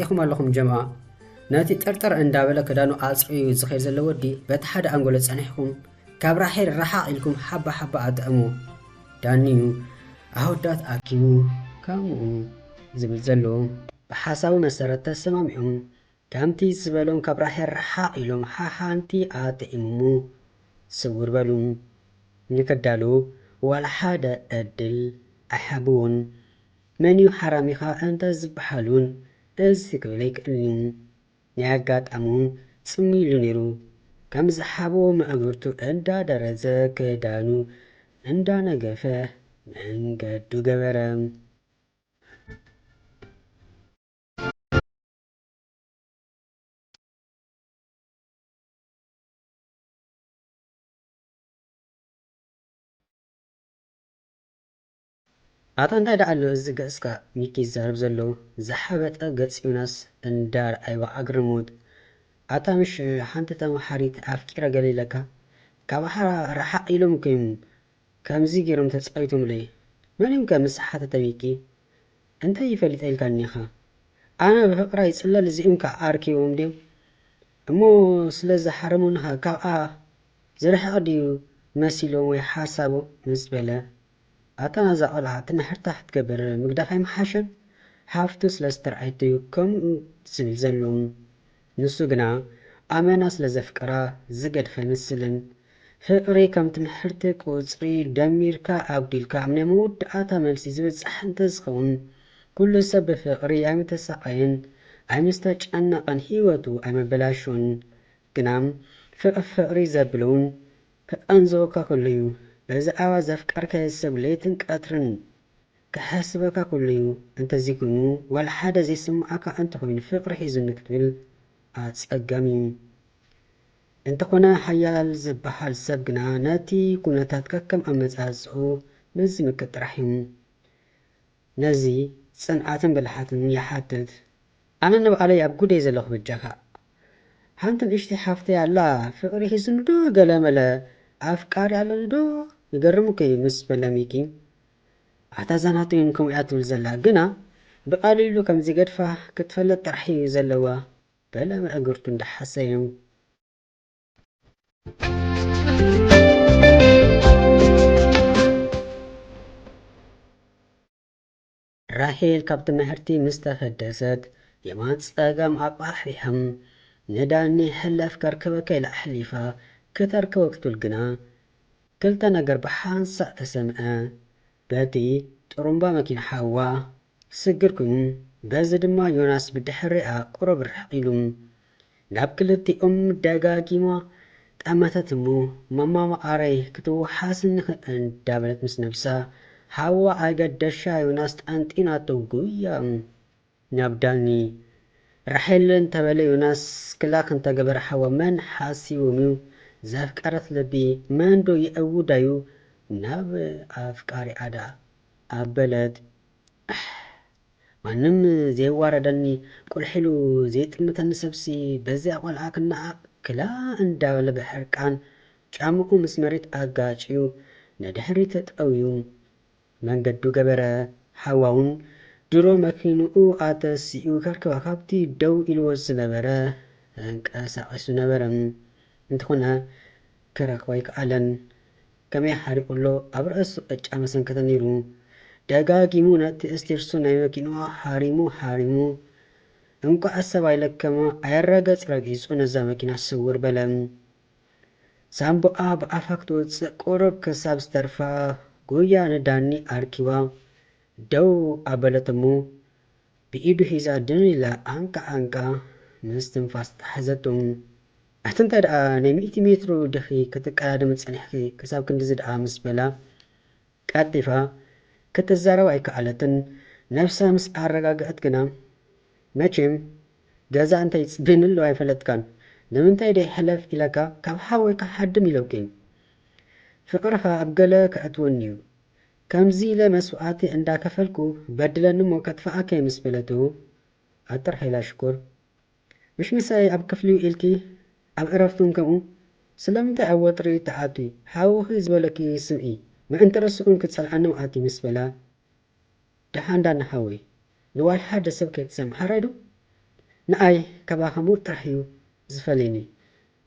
ኢኹም ኣለኹም ጀምዓ። ነቲ ጥርጥር እንዳበለ ክዳኑ ኣጽርዩ ዝኸይድ ዘሎ ወዲ በቲ ሓደ ኣንጎሎ ጸኒሕኩም ካብ ራሄል ረሓቕ ኢልኩም ሓባ ሓባ ኣጥዕሙ። ዳኒዩ ኣወዳት ኣኪቡ ከምኡ ዝብል ዘሎ። ብሓሳቡ መሰረት ተሰማሚዖም ከምቲ ዝበሎም ካብ ራሄል ረሓቕ ኢሎም ሓሓንቲ ኣጥዒሙሙ ስውር በሉ። ንክዳሉ ዋላ ሓደ ዕድል ኣይሃብዎን። መን እዩ ሓራሚኻ እንተ ዝበሃል እውን እዚ ክብል ኣይክእልን እዩ። ናይ ኣጋጣሚ እውን ጽም ኢሉ ነይሩ። ከም ዝሓብዎ መእግርቱ እንዳደረዘ ክዳኑ እንዳነገፈ መንገዱ ገበረ። ኣታ እንታይ ደኣ ኣሎ እዚ ገጽካ ሚኪ ዝዛረብ ዘሎ? ዝሓበጠ ገጽ ዮናስ እንዳርኣይዋ ኣግርሞት። ኣታ ምሽ ሓንቲ ተማሓሪት ኣፍቂረ ገለ ኢለካ? ካብ ሓራ ረሓቕ ኢሎም እኮ እዮም ከምዚ ገይሮም ተጻዊቶምለይ። መን እዮም ከ ምስ ሓተተ ሚኪ? እንታይ ይፈልጥ ኢልካኒ ኢኻ? ኣነ ብፍቕራ ይጽለል እዚኦም ከኣ ኣርኪቦም ድዮም? እሞ ስለ ዝሓረሙኒ ኸ ካብኣ ዝርሕቕ ድዩ መሲሎም ወይ ሓሳቦም? ምስ በለ፣ ኣታ ናዛ ቖልዓ ትምሕርታ ክትገብር ምግዳፍ ኣይምሓሸን? ሓፍቱ ስለ ዝተርኣየቶ እዩ ከምኡ ዝብል ዘሎ። ንሱ ግና ኣመና ስለ ዘፍቀራ ዝገድፈ ኣይመስልን። ፍቕሪ ከም ትምሕርቲ ቁጽሪ ደሚርካ ኣጉዲልካ ኣብ ናይ መወዳእታ መልሲ ዝብጻሕ እንተዝኸውን፣ ኩሉ ሰብ ብፍቕሪ ኣይምተሳቐየን ኣይምስተጨነቐን ህይወቱ ኣይመበላሽዎን። ግና ፍቕሪ ፍቕሪ ዘብልውን ክቐንዝወካ ከሎ እዩ። ብዛዕባ ዘፍቀርካዮ ሰብ ለይትን ቀትርን ክሓስበካ ከሎ እዩ። እንተዘይኮይኑ ዋላ ሓደ ዘይስምዓካ እንተኾይኑ ፍቕሪ ሒዙኒ ክትብል ኣጸጋሚ እዩ። እንተኾነ ሓያል ዝበሃል ሰብ ግና ነቲ ኩነታት ከከም ኣመጻጽኡ ብዝምክት ጥራሕ እዩ። ነዚ ጽንዓትን ብልሓትን ይሓትት። ኣነ ንባዕለይ ኣብ ጉደይ ዘለኹ በጃኻ። ሓንቲ ንእሽተይ ሓፍተይ ኣላ፣ ፍቕሪ ሒዙኒ ዶ ገለመለ፣ ኣፍቃሪ ኣለኒ ዶ? ይገርም እኮ እዩ ምስ በለ ሚኪ። ኣታ እዛ ናተይ እውን ከምኡ እያ ትብል ዘላ፣ ግና ብቐሊሉ ከም ዘይገድፋ ክትፈልጥ ጥራሕ እዩ ዘለዋ በለ መእግርቱ እንዳሓሰየ። ራሄል ካብ ትምህርቲ ምስ ተፈደሰት የማን ጸጋም ኣቋሒሖም ንዳኒ ሕለፍ ከርከበካ ኢላ ኣሕሊፋ ክተርከቦ ክትብል ግና ክልተ ነገር ብሓንሳእ ተሰምዐ። በቲ ጥሩምባ መኪና ሓዋ ስግር ኮይኑ፣ በዚ ድማ ዮናስ ብድሕሪኣ ቁሩብ ርሕቕ ኢሉ። ናብ ክልቲኦም ደጋጊማ ጠመተት እሞ፣ ማማ መዓረይ ክትወሓስኒ ኸ እንዳበለት ምስ ነብሳ፣ ሓዋ ኣገደሻ ዮናስ ጠንጢናቶ ጉያ። ናብ ዳኒ። ራሄል እንተበለ ዮናስ ክላክ እንተገበረ ሓዋ መን ሓሲቦም እዩ? ዘፍቀረት ልቢ መን ዶ የእውዳ እዩ ናብ ኣፍቃሪኣ ደኣ ኣበለት። ኣሕ፣ ማንም ዘየዋረደኒ ቁልሕ ኢሉ ዘይጥምተኒ ሰብሲ በዚኣ ቆልዓ ክነዓቕ ክላ እንዳበለ ብሕርቃን ጫምኡ ምስ መሬት ኣጋጭዩ ንድሕሪት ተጠውዩ። መንገዱ ገበረ። ሓዋውን ድሮ መኪንኡ ኣተሲኡ ከርከባ ካብቲ ደው ኢልዎ ዝነበረ ተንቀሳቒሱ ነበረ። እንተኾነ ክረኽቦ ኣይከኣለን። ከመይ ሓሪቑ ኣሎ ኣብ ርእሱ ቅጫ መሰንከተ ነይሩ። ደጋጊሙ ነቲ እስቴርሶ ናይ መኪንኡ ሃሪሙ ሃሪሙ እንቋዕ ሰብ ኣይለከሞ ኣየረገጽ ረጊጹ ነዛ መኪና ስውር በለ። ሳምቦኣ ብኣፋ ክትወጽእ ቁሩብ ክሳብ ዝተርፋ ጉያ ንዳኒ ኣርኪባ ደው ኣበለት እሞ ብኢዱ ሒዛ ድን ኢላ ዓንቃ ዓንቃ ምስትንፋስ ተታሓዘቶ። ኣቲ እንታይ ደኣ ናይ ሚእቲ ሜትሮ ዲኺ ክትቀዳደሚ ጸኒሕኪ ክሳብ ክንድዚ ደኣ ምስ በላ ቀልጢፋ ክትዛረብ ኣይከኣለትን። ነብሳ ምስ ኣረጋግዐት ግና፣ መቸም ገዛ እንታይ ይጽበየኒ ኣለዎ ኣይፈለጥካን። ንምንታይ ደይ ሕለፍ ኢለካ ካብ ሓወይካ ሓድም ኢለውኪ። ፍቕርኻ ኣብ ገለ ከእትወኒ እዩ። ከምዚ ኢለ መስዋእቲ እንዳከፈልኩ በድለኒ እሞ ከጥፍኣካ እየ ምስ በለቶ፣ ኣጥርሕ ኢላ ሽኮር። ምሽ ምሳይ ኣብ ክፍሊ ውዒልኪ ኣብ ዕረፍቲ እውን ከምኡ። ስለምንታይ ኣብ ወጥሪ ትኣትዊ? ሓውኺ ዝበለኪ ስምዒ። ምእንቲ ርእስኡን ክጸልኣኒ ምኣቲ ምስ በላ፣ ደሓን ዳኒ ሓወይ፣ ንዋላ ሓደ ሰብ ከይትሰምዕ ሓራይ ዶ? ንኣይ ካባኻ ምዉት ጥራሕ እዩ ዝፈልየኒ።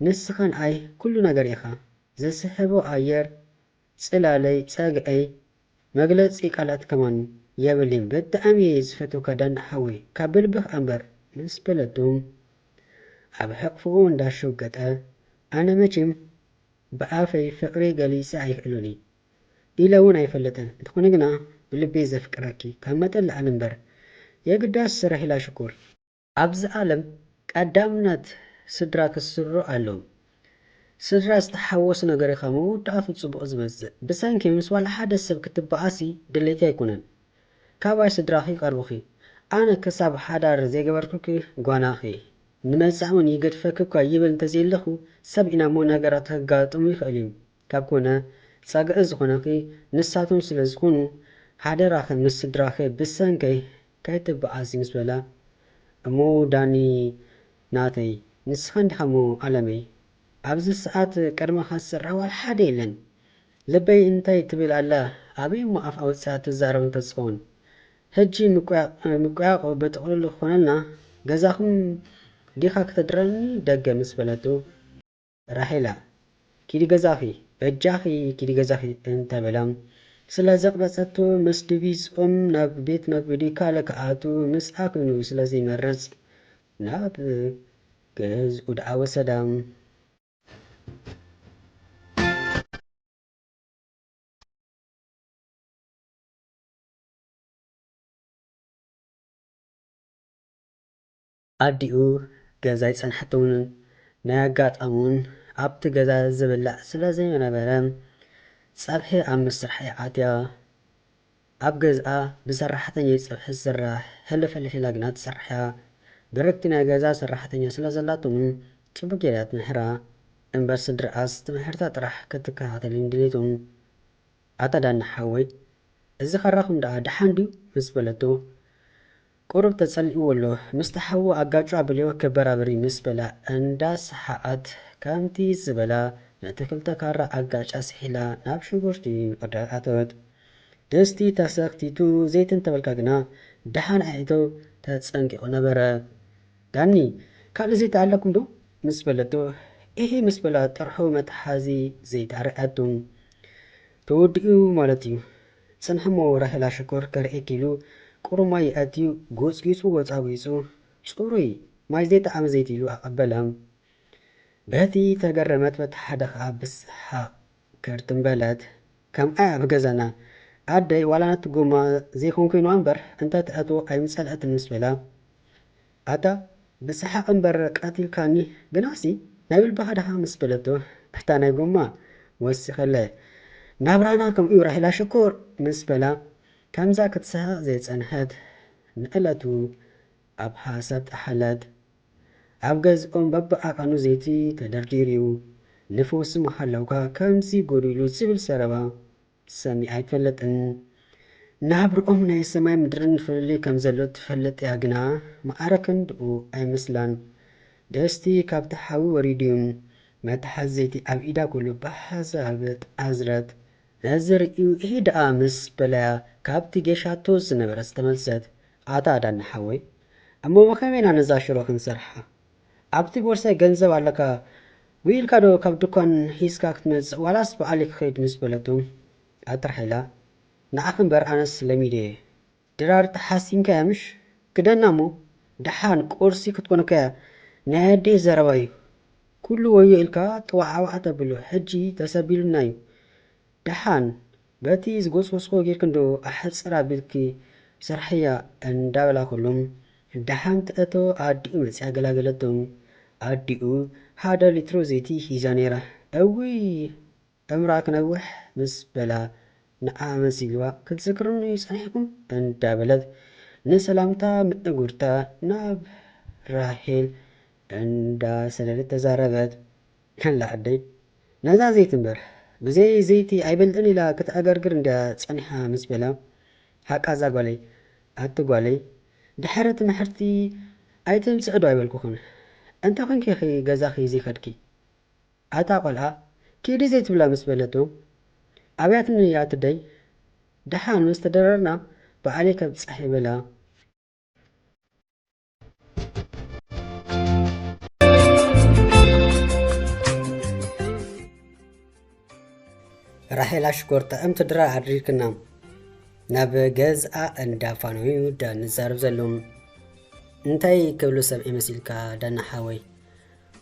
ንስኻ ንኣይ ኩሉ ነገር ኢኻ። ዝስሕቦ ኣየር፣ ጽላለይ፣ ጸግዐይ፣ መግለጺ ቃላት ከማን የብለይን። ብጣዕሚ እየ ዝፈትወካ ዳኒ ሓወይ፣ ካብ ልብኻ እምበር ምስ በለቱ፣ ኣብ ሕቕፍኡ እንዳሸጎጠ፣ ኣነ መቸም ብኣፈይ ፍቕሪ ገሊጸ ኣይክእሎን እየ ኢለ እውን ኣይፈልጥን። እንተኾነ ግና ብልበይ ዘፍቅረኪ ካብ መጠን ላዕሊ እምበር የግዳስ ራሄላ ሽኮር። ኣብዚ ዓለም ቀዳምነት ስድራ ክስርዑ ኣለዎም። ስድራ ዝተሓወሱ ነገር እዩ ካብ መወዳእቱ ጽቡቕ ዝመጽእ። ብሰንኪ ምስ ዋላ ሓደ ሰብ ክትበኣሲ ድሌተይ ኣይኮነን። ካባይ ስድራኺ ይቐርቡኺ። ኣነ ክሳብ ሓዳር ዘይገበርኩኪ ጓናኺ። ንመጻኢ እውን ይገድፈኪ እኳ ይብል እንተዘየለኹ፣ ሰብ ኢና እሞ ነገራት ከጋጥሙ ይኽእል እዩ። ካብ ኮነ ጸግዒ ዝኾነኺ ንሳቶም ስለ ዝኾኑ፣ ሓደራኺ ምስ ስድራኺ ብሰንከይ ከይትበኣሲ ምስ በላ፣ እሞ ዳኒ ናተይ፣ ንስኻ እንዲኻ እሞ ዓለመይ። ኣብዚ ሰዓት ቅድመኻ ዝስራሕ ዋላ ሓደ የለን። ልበይ እንታይ ትብል ኣላ፣ ኣበይ እሞ ኣፍ ኣውጺኣ ትዛረብ እንተዝኸውን። ሕጂ ምቁያቕ፣ ምቁያቕ ብጥቕልሉ ክኾነልና፣ ገዛኹም ዲኻ ክተድረኒ ደገ ምስ በለቱ፣ ራሄላ፣ ኪዲ ገዛኺ፣ በጃኺ ኪዲ ገዛኺ እንተበላ፣ ስለ ዘቕበጸቱ ምስ ድቪዝኦም ናብ ቤት መግቢ ዲካ ለክኣቱ ምስኣ ኮይኑ ስለ ዘይመርጽ፣ ናብ ገዝኡ ደኣ ወሰዳ። ኣዲኡ ገዛ ኣይጸንሓቶምን። ናይ ኣጋጣሚ እውን ኣብቲ ገዛ ዝብላዕ ስለ ዘይነበረ፣ ጸብሒ ኣብ ምስራሕ እያ ኣትያ። ኣብ ገዝኣ ብሰራሕተኛ እዩ ጸብሒ ዝስራሕ፣ ሕልፍ ሕልፍ ኢላ ግና ትሰርሕ እያ። ብርክቲ ናይ ገዛ ሰራሕተኛ ስለ ዘላቶም ጽቡቕ ጌራ እያ ትምሕራ። እምበር ስድርኣስ ትምሕርታ ጥራሕ ክትከታተል እዩ ድሌቶም። ኣታ ዳኒ ሓወይ፣ እዚ ካራኹም ደኣ ደሓን ድዩ? ምስ በለቶ፣ ቁሩብ ተጸሊእዎ ኣሎ፣ ምስቲ ሓዉ ኣጋጩ ኣብልዮ ክበራበር እዩ ምስ በላ እንዳሰሓቐት ከምቲ ዝበላ ነቲ ክልተ ካራ ኣጋጫ ስሒላ ናብ ሽጉርቲ ምቕዳድ ኣተወት። ድስቲ ተሰኽቲቱ ዘይቲ እንተበልካ ግና ደሓን ኣዒንቱ ተጸንቂቑ ነበረ። ዳኒ፣ ካልእ ዘይቲ ኣለኩም ዶ? ምስ በለቶ፣ ኢሂ ምስ በላ ጥርሑ መትሓዚ ዘይቲ ኣርኣያቱ። ተወዲኡ ማለት እዩ። ጽንሕሞ ራሄላ ሽኮር ከርእየኪ ኢሉ ቁሩብ ማይ ኣእትዩ ጎጽጊጹ ጎጻጒጹ ጽሩይ ማይ ዘይጠዓመ ዘይቲ ኢሉ ኣቐበላ። በቲ ተገረመት፣ በቲ ሓደ ኸኣ ብሰሓቕ ክርትም በለት። ከምኣ ኣብ ገዛና ኣደይ ዋላ ነቲ ጎማ ዘይኮንኩ ኢንዋ እምበር እንተ ትኣትዎ ኣይምጸልአትን ምስ በላ፣ ኣታ ብሰሓቕ እምበር ቀቲልካኒ፣ ግናሲ ናይ ብልብኻ ደኻ ምስ በለቶ፣ እታ ናይ ጎማ ወሲኸለ፣ ናብራና ከምኡ እዩ ራሄላ ሽኮር ምስ በላ፣ ከምዛ ክትስሕቕ ዘይጸንሐት ንዕለቱ ኣብ ሓሳብ ጠሓለት። ኣብ ገዝኦም በብዓቐኑ ዘይቲ ተደርዲሩ እዩ። ንፈውሲ መሃለውካ ከምዚ ጎዲሉ ዝብል ዘረባ ሰሚዓ ኣይትፈልጥን። ናብርኦም ናይ ሰማይ ምድርን ፍልልይ ከም ዘሎ ትፈልጥ እያ፣ ግና ማዕረ ክንድኡ ኣይመስላን። ደስቲ ካብቲ ሓዊ ወሪዱ እዩ። መትሓዚ ዘይቲ ኣብ ኢዳ ከሎ ብሓሳብ ተኣዝረት። ነዚ ርእዩ፣ "ኢሂ ደኣ" ምስ በለያ፣ ካብቲ ጌሻቶ ዝነበረት ዝተመልሰት፣ "ኣታ ዳኒ ሓወይ፣ እሞ ብኸመይ ኢና ነዛ ሽሮ ክንሰርሓ? ኣብቲ ቦርሳይ ገንዘብ ኣለካ፣ ውዒልካ ዶ ካብ ድኳን ሒዝካ ክትመጽእ፣ ዋላስ ባዕለይ ክኸይድ?" ምስ በለቶ፣ ኣታ ራሄላ፣ "ንዓኺ እምበር ኣነስ ለሚደ'የ። ድራር ተሓሲምካያ ምሽ? ክደና እሞ፣ ደሓን ቁርሲ ክትኮነካያ፣ ናይ ኣደይ ዘረባ እዩ። ኩሉ ወዮ ኢልካ ጥዋዕዋዕ ተብሎ፣ ሕጂ ተሰቢሉና እዩ። ደሓን በቲ ዝጎጽጎጽኮ ጌርኪ እንዶ ኣሕጽር ኣቢልኪ ስርሕያ" እንዳበላ ከሎም፣ ደሓን ተእቶ ኣዲኡ መጺኣ ገላገለቶም። ኣዲኡ ሓደ ሊትሮ ዘይቲ ሒዛ ነይራ። "እውይ፣ ዕምራ ክነውሕ" ምስ በላ፣ ንዓ መሲልዋ፣ "ክትዝክሩኒ ጸኒሕኩም?" እንዳበለት ንሰላምታ ምእጉርታ ናብ ራሄል እንዳሰደደት ተዛረበት። "ኣላ ዓደይ፣ ነዛ ዘይቲ እምበር፣ ብዘይ ዘይቲ ኣይበልዕን" ኢላ ክትዕገርግር እንድያ ጸኒሓ ምስ በላ፣ "ሓቃ እዛ ጓለይ፣ ኣቲ ጓለይ፣ ድሕሪ ትምሕርቲ ኣይትምጽኢ ዶ ኣይበልኩኽን? እንታይ ኮንኪ ኢኺ ገዛኺ ዘይከድኪ?" "ኣታ ቆልዓ፣ ኪዲ ዘይትብላ" ምስ በለቶ፣ "ኣብያትኒ ኣትደይ፣ ደሓን ምስ ተደረርና ባዕለይ ከብጽሕ" ይበላ። ራሄል ኣሽኮር ጥዕምቲ ድራር ኣድሪክና። ናብ ገዝኣ እንዳ ፋኖዩ ዳኒ ዛረብ ዘሎ። እንታይ ክብሉ ሰብ መሲልካ ዳና ሓወይ?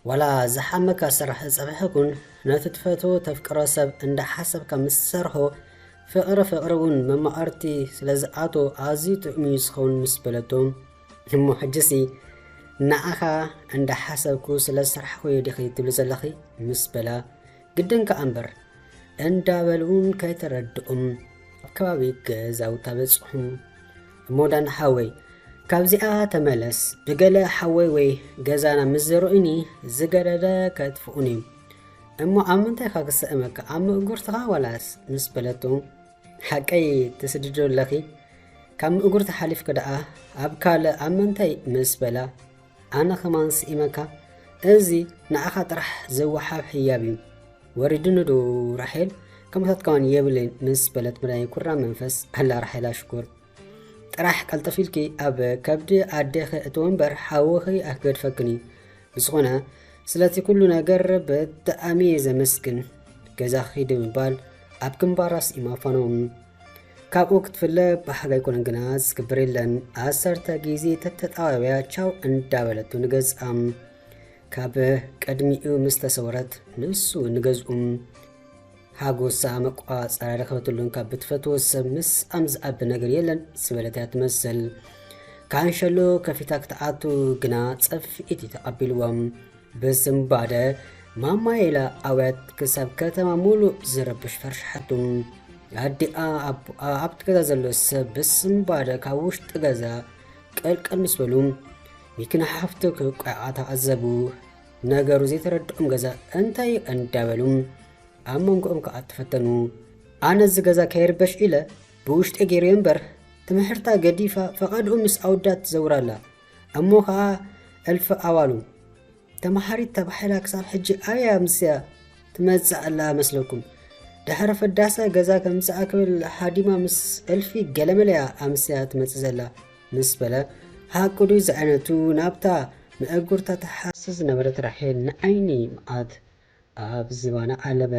ዋላ ዝሓመካ ስራሕ ጸብሒ ኩን፣ ነቲ ትፈትዎ ተፍቅሮ ሰብ እንዳ ሓሰብካ ምስ ሰርሖ፣ ፍቕሪ ፍቕሪ እውን መማቕርቲ ስለ ዝኣቶ ኣዝዩ ጥዑም እዩ ዝኸውን ምስ በለቶ፣ እሞ ሕጅሲ ንዓኻ እንዳ ሓሰብኩ ስለ ዝሰርሕኩ እዩ ዲኺ ትብሊ ዘለኺ ምስ በላ፣ ግድን ከኣ እምበር እንዳበሉ እውን ከይተረድኦም ኣብ ከባቢ ገዛውታ በጽሑ። እሞ ዳን ሓወይ ካብዚኣ ተመለስ፣ ብገለ ሓወይ ወይ ገዛና ምስ ዘርእኒ ዝገደደ ከጥፍኡኒ እዩ። እሞ ኣብ ምንታይ ኢኻ ክስእመካ? ኣብ ምእጉርትኻ ዋላስ? ምስ በለቶ፣ ሓቀይ ትስድዶ ኣለኺ? ካብ ምእጉርቲ ሓሊፍኪ ደኣ ኣብ ካልእ ኣብ ምንታይ? ምስ በላ፣ ኣነ ከማን ስኢመካ፣ እዚ ንዓኻ ጥራሕ ዝወሃብ ህያብ እዩ። ወሪድኒ ዶ ራሄል? ከምኡታት ከማን የብለይን ምስ በለት ብናይ ኩራ መንፈስ፣ ኣላ ራሄል ኣሽኩር። ጥራሕ ቀልጠፍ ኢልኪ ኣብ ከብዲ ኣዴኺ እትዎ እምበር ሓውኺ ኣይክገድፈክን እዩ። ብዝኾነ ስለቲ ኩሉ ነገር ብጣዕሚ እየ ዘመስግን። ገዛ ኺዲ ምባል ኣብ ግንባራ ስኢማ ፋኖም። ካብኡ ክትፍለ ባህግ ኣይኮነን ግና ዝክብር የለን። ዓሰርተ ግዜ ተተጣባብያ ቻው እንዳበለቱ ንገዝኣ። ካብ ቅድሚኡ ምስ ተሰወረት ንሱ ንገዝኡ ሓጎሳ መቋጸሪ ኣይረኸበትሉን። ካብ ብትፈትዎ ሰብ ምስኣም ዝኣቢ ነገር የለን ዝበለት እያ ትመስል። ካንሸሎ ከፊታ ክትኣቱ ግና ጸፍኢት እዩ ተቐቢልዎም። ብስምባደ ማማ ኢላ ኣውያት ክሳብ ከተማ ሙሉእ ዝረብሽ ፈርሽሓቱ። ኣዲኣ ኣቦኣ ኣብቲ ገዛ ዘሎ ሰብ ብስምባደ ካብ ውሽጢ ገዛ ቀልቀል ምስ በሉ ሚኪና ሓፍቱ ክቋዓ ተዓዘቡ። ነገሩ ዘይተረድኦም ገዛ እንታይ እንዳበሉ ኣብ መንጎኦም ከዓ ተፈተኑ። ኣነ እዚ ገዛ ከይርበሽ ኢለ ብውሽጢ ገይረ እምበር ትምሕርታ ገዲፋ ፈቓድኡ ምስ ኣውዳት ትዘውር ኣላ። እሞ ከዓ እልፊ ኣዋሉ ተማሃሪት ተባሒላ ክሳብ ሕጂ ኣበይ ኣምስያ ትመጽእ ኣላ መስለኩም? ድሕሪ ፍዳሰ ገዛ ከምጽኣ ክብል ሃዲማ ምስ እልፊ ገለመለያ ኣምስያ ትመጽእ ዘላ ምስ በለ፣ ሓቁ ድዩ ዝዓይነቱ ናብታ መእጉርታ ትሓስስ ዝነበረት ራሄል ንዓይኒ መዓት ኣብ ዝባና ኣለበ።